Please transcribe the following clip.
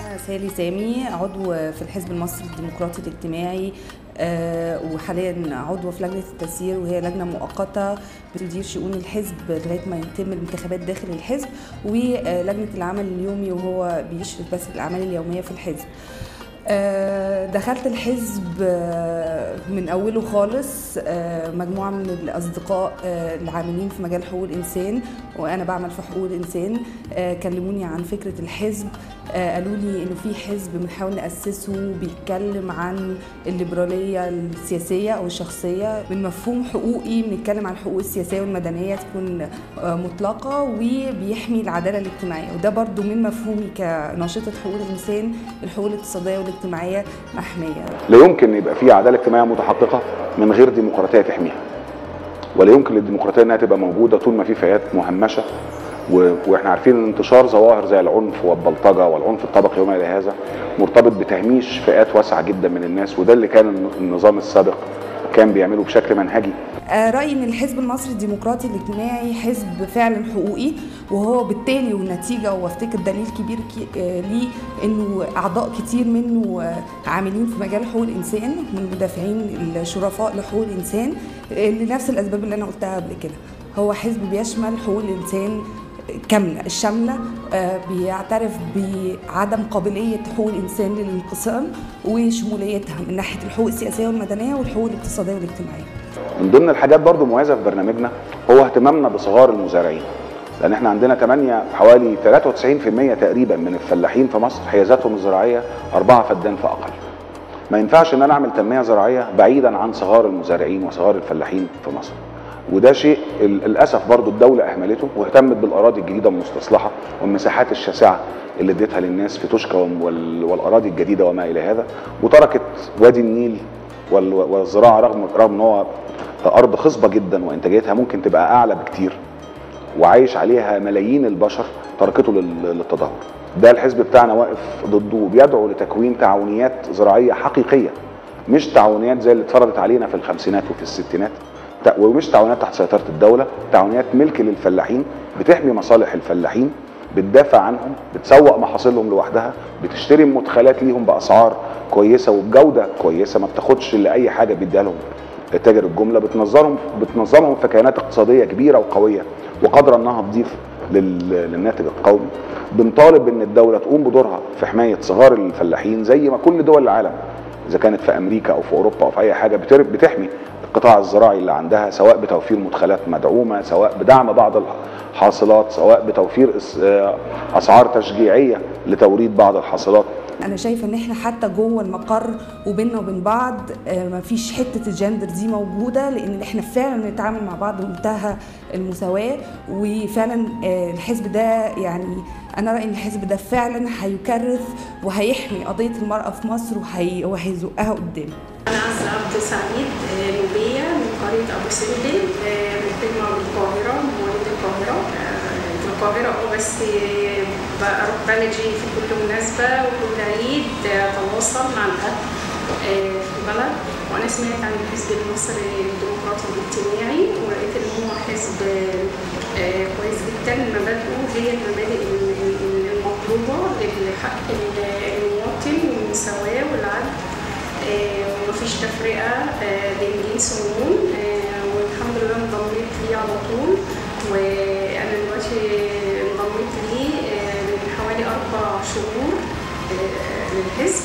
أنا سالي سامي، عضو في الحزب المصري الديمقراطي الاجتماعي، وحاليا عضو في لجنة التسيير، وهي لجنة مؤقتة بتدير شؤون الحزب لغاية ما يتم الانتخابات داخل الحزب، ولجنة العمل اليومي وهو بيشرف بس الأعمال اليومية في الحزب. دخلت الحزب من أوله خالص، مجموعة من الأصدقاء العاملين في مجال حقوق الإنسان، وأنا بعمل في حقوق الإنسان، كلموني عن فكرة الحزب، قالوا لي إنه في حزب بنحاول نأسسه بيتكلم عن الليبرالية السياسية أو الشخصية من مفهوم حقوقي، بنتكلم عن الحقوق السياسية والمدنية تكون مطلقة وبيحمي العدالة الاجتماعية، وده برضو من مفهومي كناشطة حقوق الإنسان، الحقوق الاقتصادية والاجتماعية محمية. لا يمكن يبقى في عدالة اجتماعية متحققة من غير ديمقراطية تحميها، ولا يمكن للديمقراطية انها تبقى موجودة طول ما في فئات مهمشة، واحنا عارفين ان انتشار ظواهر زي العنف والبلطجة والعنف الطبقي وما الى هذا مرتبط بتهميش فئات واسعة جدا من الناس، وده اللي كان النظام السابق كان بيعمله بشكل منهجي. رأيي ان الحزب المصري الديمقراطي الاجتماعي حزب فعلا حقوقي، وهو بالتالي والنتيجة، وافتكر دليل كبير ليه انه اعضاء كتير منه عاملين في مجال حقوق الانسان، من المدافعين الشرفاء لحقوق الانسان، لنفس الاسباب اللي انا قلتها قبل كده. هو حزب بيشمل حقوق الانسان كاملة الشاملة، بيعترف بعدم قابلية حقوق الإنسان للانقسام وشموليتها من ناحية الحقوق السياسية والمدنية والحقوق الاقتصادية والاجتماعية. من ضمن الحاجات برضو مميزة في برنامجنا هو اهتمامنا بصغار المزارعين، لأن احنا عندنا حوالي 93% تقريبا من الفلاحين في مصر حيازاتهم الزراعية 4 فدان فأقل. ما ينفعش إن أنا أعمل تنمية زراعية بعيدا عن صغار المزارعين وصغار الفلاحين في مصر، وده شيء للاسف برضو الدولة اهملته واهتمت بالاراضي الجديدة المستصلحه والمساحات الشاسعه اللي اديتها للناس في توشكا والاراضي الجديدة وما الى هذا، وتركت وادي النيل والزراعة رغم ان هو ارض خصبة جدا وانتاجيتها ممكن تبقى اعلى بكتير وعايش عليها ملايين البشر، تركته للتدهور. ده الحزب بتاعنا واقف ضده وبيدعو لتكوين تعاونيات زراعية حقيقية، مش تعاونيات زي اللي اتفرضت علينا في الخمسينات وفي الستينات، ومش تعاونات تحت سيطرة الدولة، تعاونيات ملك للفلاحين بتحمي مصالح الفلاحين، بتدافع عنهم، بتسوق محاصيلهم لوحدها، بتشتري مدخلات ليهم بأسعار كويسة وبجودة كويسة، ما بتاخدش لأي حاجة بيديها لهم تاجر الجملة، بتنظمهم في كيانات اقتصادية كبيرة وقوية وقادرة انها تضيف للناتج القومي. بنطالب ان الدولة تقوم بدورها في حماية صغار الفلاحين زي ما كل دول العالم، إذا كانت في أمريكا أو في أوروبا أو في أي حاجة، بتحمي القطاع الزراعي اللي عندها، سواء بتوفير مدخلات مدعومة، سواء بدعم بعض الحاصلات، سواء بتوفير أسعار تشجيعية لتوريد بعض الحاصلات. أنا شايفة إن إحنا حتى جوه المقر وبيننا وبين بعض مفيش حتة الجندر دي موجودة، لأن إحنا فعلا بنتعامل مع بعض بمنتهى المساواة، وفعلا الحزب ده، يعني أنا رأيي إن الحزب ده فعلا هيكرس وهيحمي قضية المرأة في مصر وهيزقها قدام. أنا عزة عبد سعيد، نوبية من قرية أبو سمبل، مقيمة بالقاهرة، مواليد القاهرة. في القاهرة بس بروح بلدي في كل مناسبة وكل عيد، أتواصل مع الأهل في البلد. وأنا سمعت عن الحزب المصري الديمقراطي الاجتماعي ولقيت إن هو حزب كويس جدا، مبادئه هي المبادئ المطلوبة لحق المواطن والمساواة والعدل، ومفيش تفرقة بين جنس ولون، والحمد لله انضميت ليه على طول. وأنا دلوقتي انضميت ليه من حوالي 4 شهور للحزب.